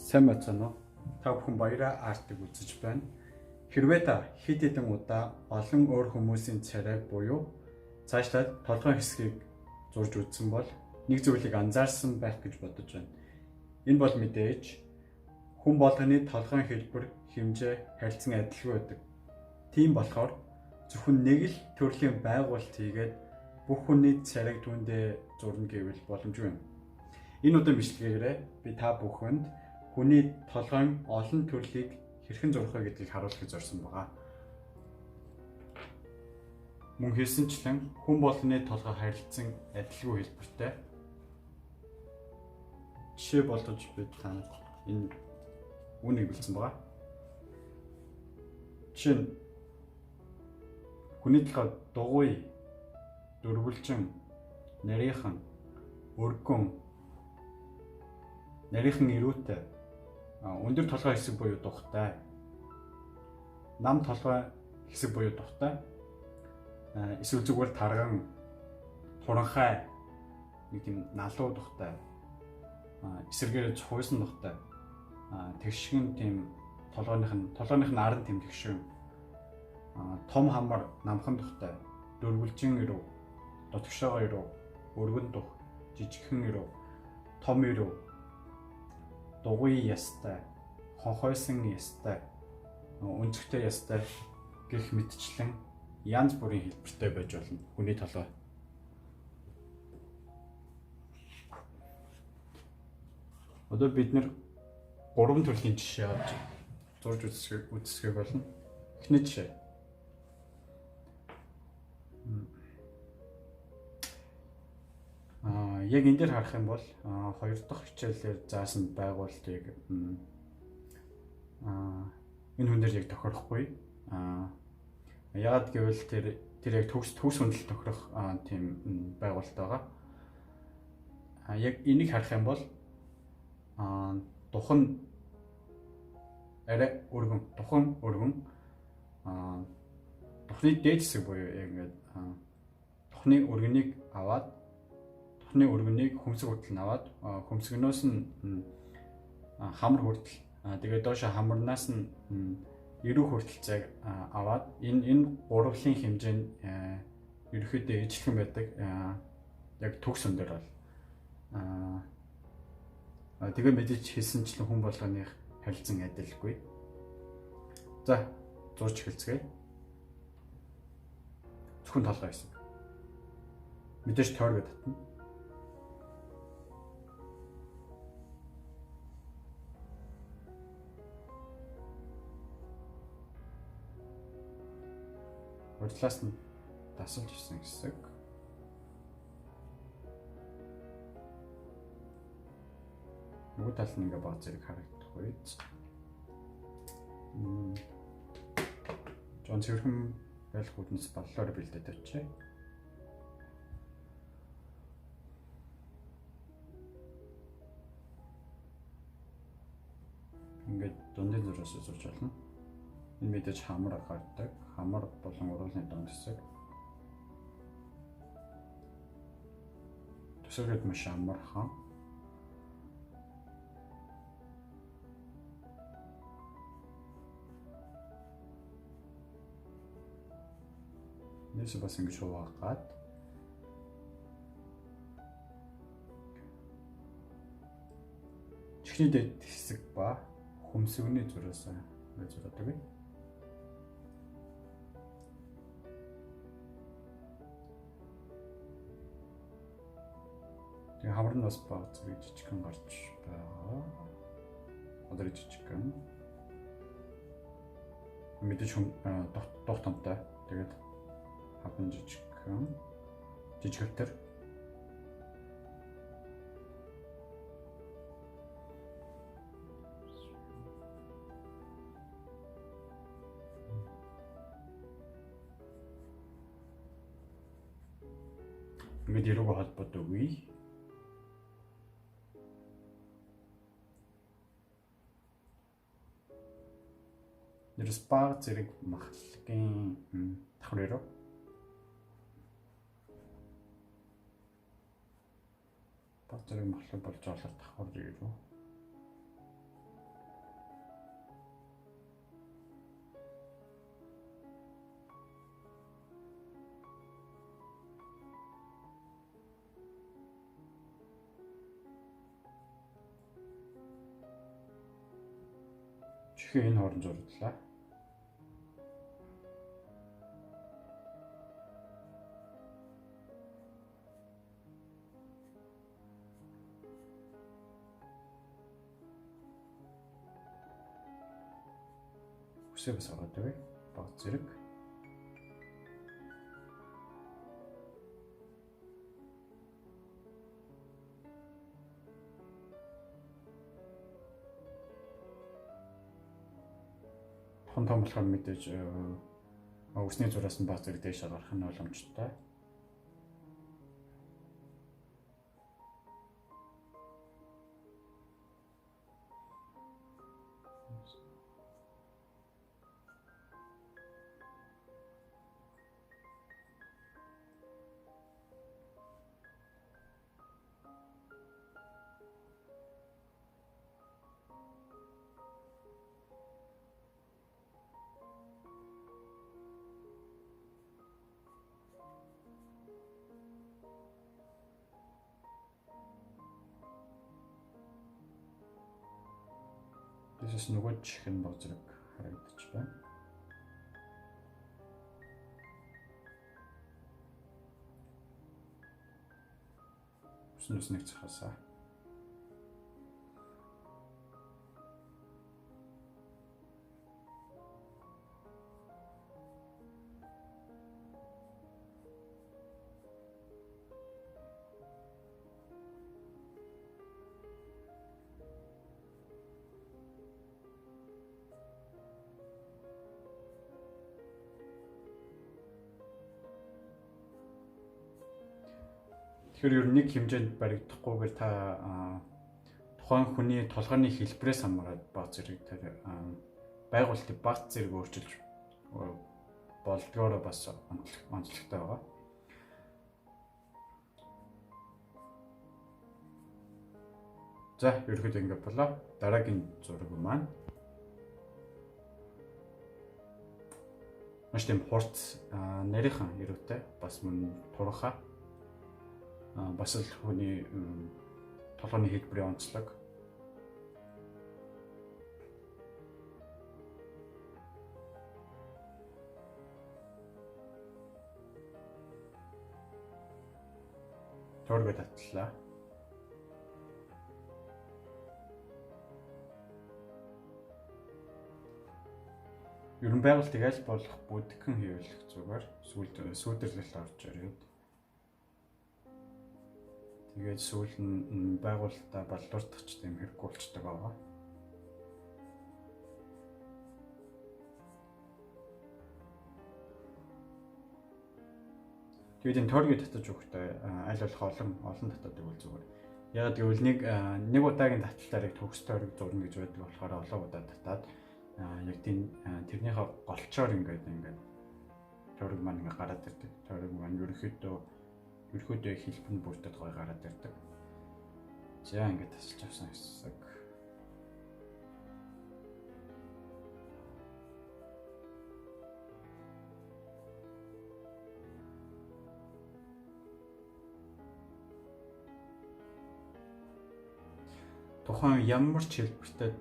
Сайн байцгаана уу? Та бүхэн Баяраа артыг үзэж байна. Хэрвээ та хэд хэдэн удаа олон өөр хүмүүсийн царайг буюу цаашлаад толгойн хэсгийг зурж үзсэн бол нэг зүйлийг анзаарсан байх гэж бодож байна. Энэ бол мэдээж хүн болгоны толгойн хэлбэр, хэмжээ, харилцан адилгүй байдаг. Тийм болохоор зөвхөн нэг л төрлийн байгуулалт хийгээд бүх хүний царайг түүндээ зурна гэвэл боломжгүй юм. Энэ удаа бичлэгээрээ би та бүхэнд хүний толгойн олон төрлийг хэрхэн зурах вэ гэдгийг харуулахыг зорьсон байгаа. Мөн хэлсэнчлэн хүн болгоны толгой харилцан адилгүй хэлбэртэй. Жишээ болгож би танад энэ үүнийг бэлдсэн байгаа. Жишээ нь хүний толгой дугуй, дөрвөлжин, нарийнхан, өргөн, нарийнхан ирүүтэй, өндөр толгой хэсэг буюу тухтай, нам толгой хэсэг буюу тухтай, эсвэл зүгээр тарган, туранхай, нэг тийм налуу тухтай, эсэргээр цухуйсан тухтай, тэгшгэн тийм толгойных нь арын тийм тэгшгэн, том хамар намхан тухтай, дөрвөлжин ирүү, дотгошоогоо ирүү, өргөн тух, жижигхэн ирүү, том ирүү, дугуй ястай, хонхойсон ястай, өнцөгтэй ястай гэх мэтчлэн янз бүрийн хэлбэртэй байж болно хүний толгой. Одоо бид нэр гурван төрлийн жишээ авч зурж үзэсгэх болно. Эхний жишээ. Яг энэ дээр харах юм бол хоёр дахь хичээлээр заасан байгуулалтыг энэ хүн дээр яг тохирохгүй. Яагаад гэвэл тэр яг төгс хүндэл тохирох тийм байгуулалт байгаа. Яг энийг харах юм бол духан арай өргөн, духан өргөн, духны дээд хэсэг буюу яг ингээд духны өргөнийг аваад духны өргөнийг хөмсөг хүртэл нь аваад хөмсгнөөс нь хамар хүртэл, тэгээд доошо хамарнаас нь эрүү хүртэл цаг аваад энэ гурвлын хэмжээ нь ерөнхийдөө ижилхэн байдаг. Яг төгс өндөр бол тэгээ мэдээж хэлсэнчлэн хүн болгоных харилцан адилгүй. За, зурж эхэлцгээе. Зөвхөн толгой хэсэг. Мэдээж тойргоо татна. Урдлаас нь дасалж ирсэн хэсэг. Нөгөө тал нь ингээ баг зэрэг харагдах үед. Жон цэвэрхэн байх хүднэс боллоор бэлдээд авчээ. Ингээд дундын зураас зурж болно. Энэ мэдээж хамар гардаг. Хамар болон уруулны дунд хэсэг. Төсөөлөд маш амархан. Нээсээ бас ингэж хуваагаад чихний дэд хэсэг ба хөмсгөний зураас ингэж зураад өгье. Тэгээ хамар нь бас баг зэрэг жижигхэн гарч байгаа. Одоо жижигхэн. Мэдээж дух томтой. Тэгээд хаван жижигхэн. Жижигэлтэр. Ингээд эрүүгөө холбоод өгье. Нэрс баг зэрэг махлагын давхар өрөө. Баг зэрэг махлаг болж болохоор давхар өрөө. Чихээ энэ хооронд зурлаа. Үсээ бас ороод тавь. Баг зэрэг. Том болохоор мэдээж үсний зураас нь баг зэрэг дээш гарах нь боломжтой. Тэсээс нөгөө чих нь баг зэрэг харагдаж байна. Үснээс нэг цахасаа. Тэгэхээр ер нь нэг хэмжээнд баригдахгүйгээр та тухайн хүний толгойн хэлбэрээс хамаарат баг зэрэг тэр байгуулалтыг баг зэрэг өөрчилж болдгоороо бас онцлогтой байгаа. За, ерөнхийдөө ингэ болоо. Дараагийн зураг маань маш тийм хурц нарийнхан ерөөтэй бас мөн турхаа бас л хүний толгойн хэлбэрийн онцлог. Тойргоо татлаа. Ер нь байгуулалтыг аль болох бүдгэн хийвлэх зүгээр сүйдэрлэлт орж ирээд тэгээд сүүл нь байгуулалтаа баллуурдах ч тийм хэрэггүй болчдөг байгаа. Тэгээд энэ тойргийг татаж өгөхдөө аль болох олон татаад өгвөл зүгээр. Яг гэвэл нэг удаагийн таталтаар яг төгс тойрог зурна гэж байдаг болохоор олон удаа татаад яг тийм тэрнийхээ голчоор ингээд тойрог маань ингээд гараад ирдэг. Тойрог маань ерөнхийдөө хэлбэр нь бүрдээд гой гараад ирдэг. За ингээд тасалж авсан хэсэг. Тухайн ямар ч хэлбэртэй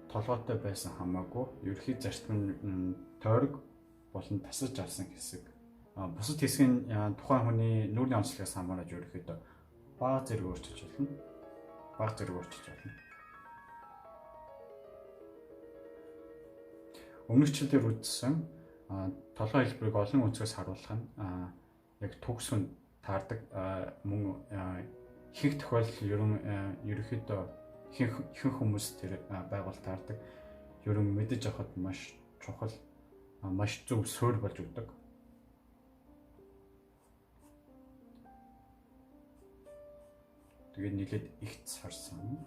толгойтой байсан хамаагүй ерөнхий зарчим нь тойрог болон тасалж авсан хэсэг. Бусад хэсэг нь тухайн хүний нүүрний онцлогоос хамаараж ерөнхийдөө баг зэрэг өөрчилж болно. Баг зэрэг өөрчилж болно. Өмнөх хичээлээр үзсэн толгой хэлбэрийг олон өнцгөөс харуулах нь яг төгс хүн таардаг. Мөн ихэнх тохиолдолд ерөнхийдөө ихэнх хүмүүс тэр байгуулалт таардаг. Ер нь мэдэж авахд маш чухал, маш зөв суурь болж өгдөг. Тэгээд нийлээд их царсан.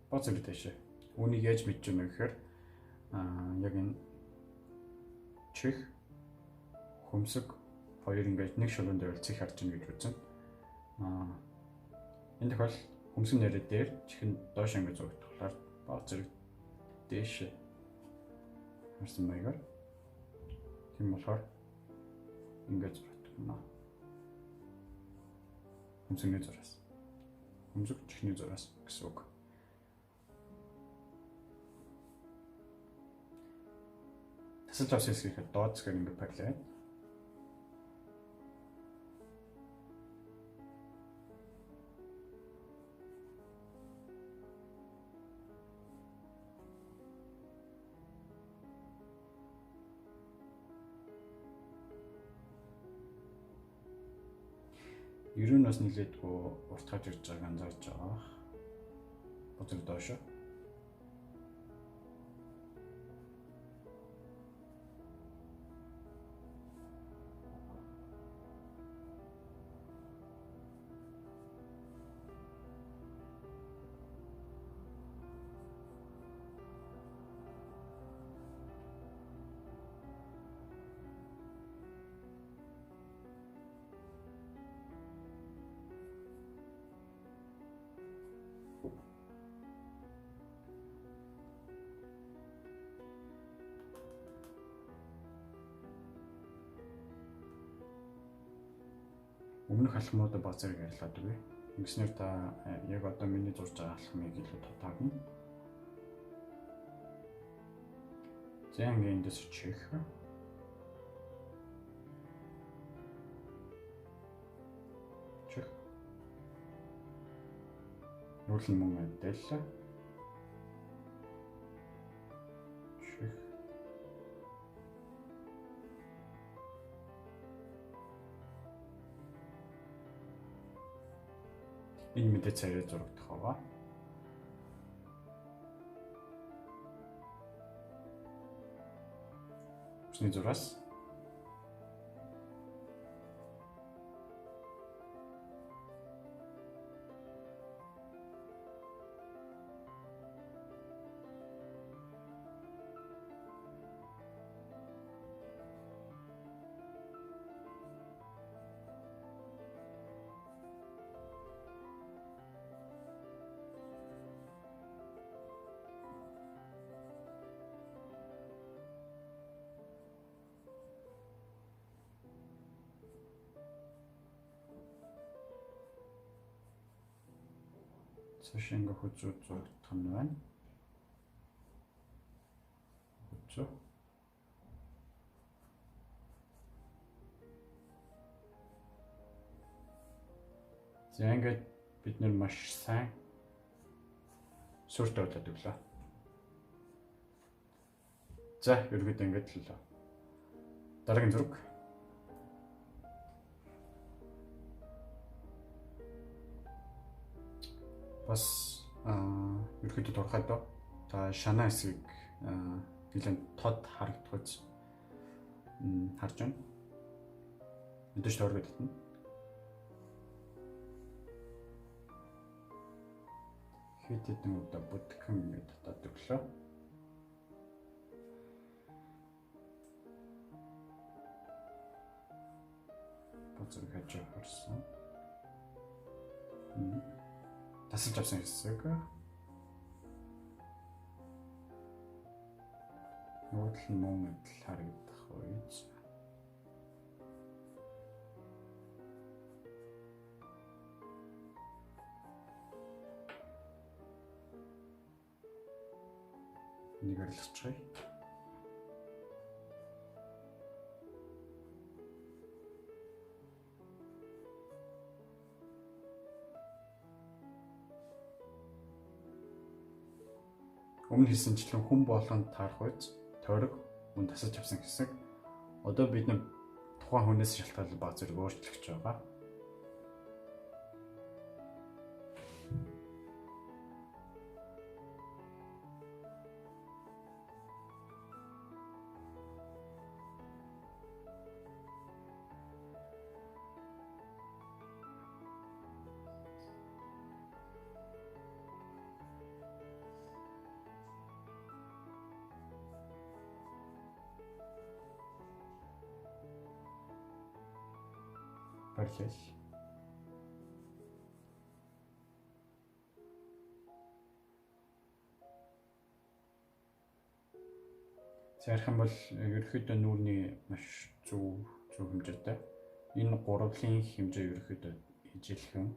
Бац зэрэг дэшээ. Үүнийг яаж мэдж байна гэхээр яг энэ чих хөмсөг хоёр ингээд нэг шулуун дээр цэг харж байна гэж үзэн. Энэ тохиолдолд хөмсөг нэрээ дээр чих нь доош ингээд зурагдахлаар баг зэрэг дээш Харсан маягаар. Тийм болохоор ингээд зурдаг юм аа. Хөмсгний зураас. Хөмсөг чихний зураас гэсэн үг. Тасалж авсан хэсгийнхээ доод хэсгээр ингээд параллел. Ер нь бас нэлээдгүй урт гарч ирж байгааг анзаарч байгаа. Боцор доошо. Өмнөх алхмуудаа баг зэрэг арилгаад өгье. Ингэснээр та яг одоо миний зурж байгаа алхмыг илүү тодорхойно. За ингээд эндээс чих. Чих. Нүүрл нь мөн адил. Чих. Энэ мэдээ царай зурагдах байгаа. Үсний зураас цааш ингээ хүзүү зурагдах нь байна. Хүзүү. За ингээд бид нэр маш сайн сүртэй болоод өглөө. За ерөнхийдөө ингээд л дараагийн зураг. Бас ерөнхийдөө турхаад та шанаа хэсгийг нэлээд тод харагдах үз харж байна. Мэдээж тойргоод татна. Хэд хэдэн удаа бүтгэн ингээд татаад өглөө. Боцор хажуу харсан. Тасалж авсан хэсэг. Нүүдэл нь мөн адил харагдах үед. Нэг арилгачихъя. Өмнө хэлсэнчлэн хүн болгонд таарах үз тойрог мөн тасалж авсан хэсэг. Одоо бид нар тухайн хүнээс шалтгаалan баг зэрэг өөрчлөгдөж байгаа. Параллел. Ярих юм бол ерөнхийдөө нүүрний маш зөв хэмжээтэй. Энэ гурвлын хэмжээ ерөнхийдөө ижилхэн.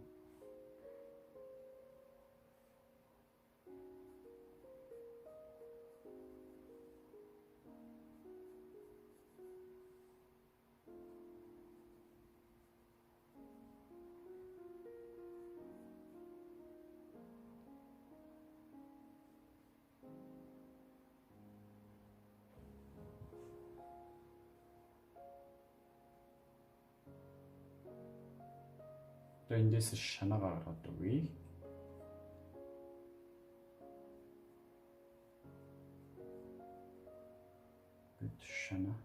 Эндээс шанаа гаргаад өгье. Бид шанаа.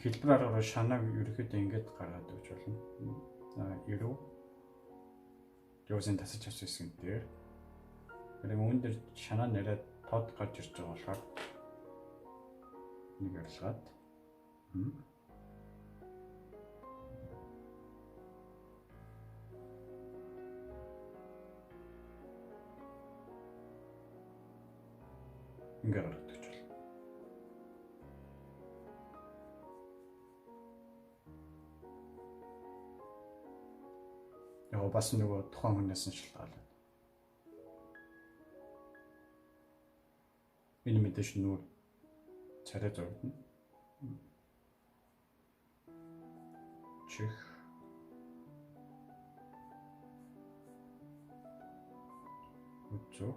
Хэлбэр аргаар шанааг ерөнхийдөө ингэж гаргаад өгч болно. За, 90 Юусын тасаж авсан хэсэг дээр. Тэр үүн дээр шанаа нэрээ тод гарч ирж байгаа болохоор нэг арилгаад. Ингээ гаргадаг ч болно. Яг бас нөгөө тухайн хүнээс нь шалтгаалаад. Энэ мэдээж нүүр царай зурдна. Чих. Үзүү.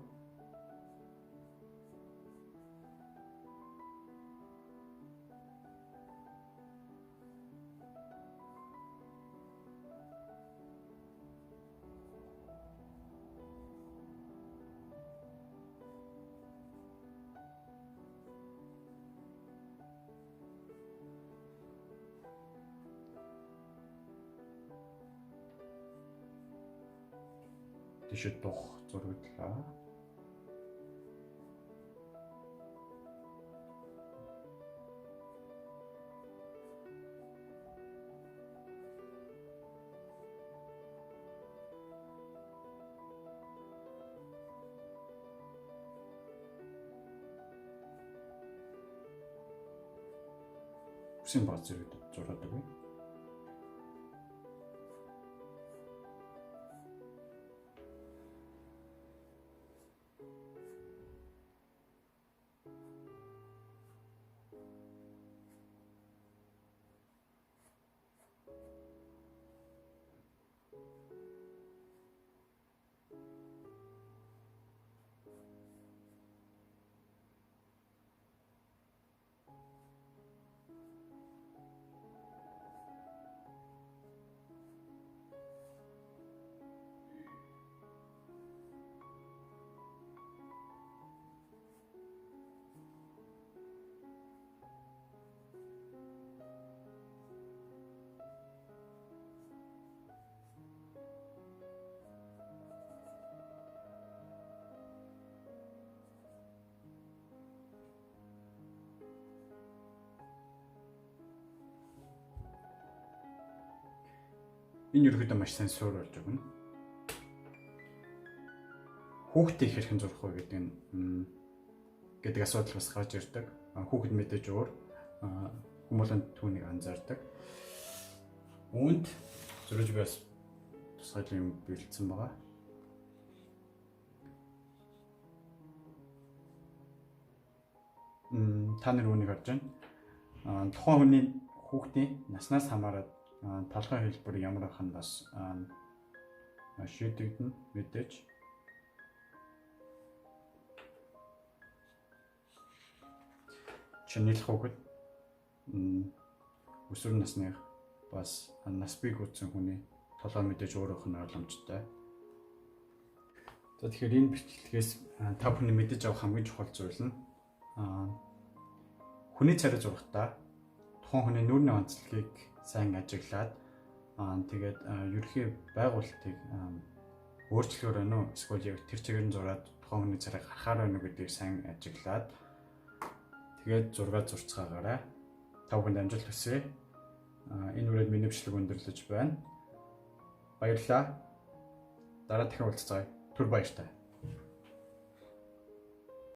Тийшээ дух зурагдлаа. Үсийн бааз зэрэг зураад өгье. Энэ ерөөдөө маш сайн суур болж өгнө. Хүүхдийг хэрхэн зурх вэ гэдэг нь гэдэг асуудал бас гарч ирдэг. Хүүхэд мэдээж өөр хүмүүлийн түүнийг анзаардаг. Үүнд зөрөж бас тусгайлан юм бэлдсэн байгаа. Та нар үүнийг харж байна. Тухайн хүний хүүхдийн наснаас хамаарат толгой хэлбэр ямар байх нь бас шийдэгдэнэ мэдээж. Чинэлэх хүүхэд өсвөр насных бас нас бий гүйтсэн хүний толгой мэдээж өөрөөх нь ойлгомжтой. За тэгэхээр энэ бичлэгээс та бүхний мэдэж авах хамгийн чухал зүйл нь хүний царай зурхтаа тухайн хүний нүүрний онцлогийг сайн ажиглаад тэгээд ерөнхий байгуулалтыг өөрчлөхөөр байна уу эсвэл яг тэр чигээр нь зураад тухайн хүний царай гарахаар байна уу гэдгийг сайн ажиглаад тэгээд зураг зурцгаагаарай. Та бүхэнд амжилт хүсье. Энэ үрээд миний бичлэг өндөрлөж байна. Баярлалаа. Дараа дахин уулзцаая. Түр баяртай.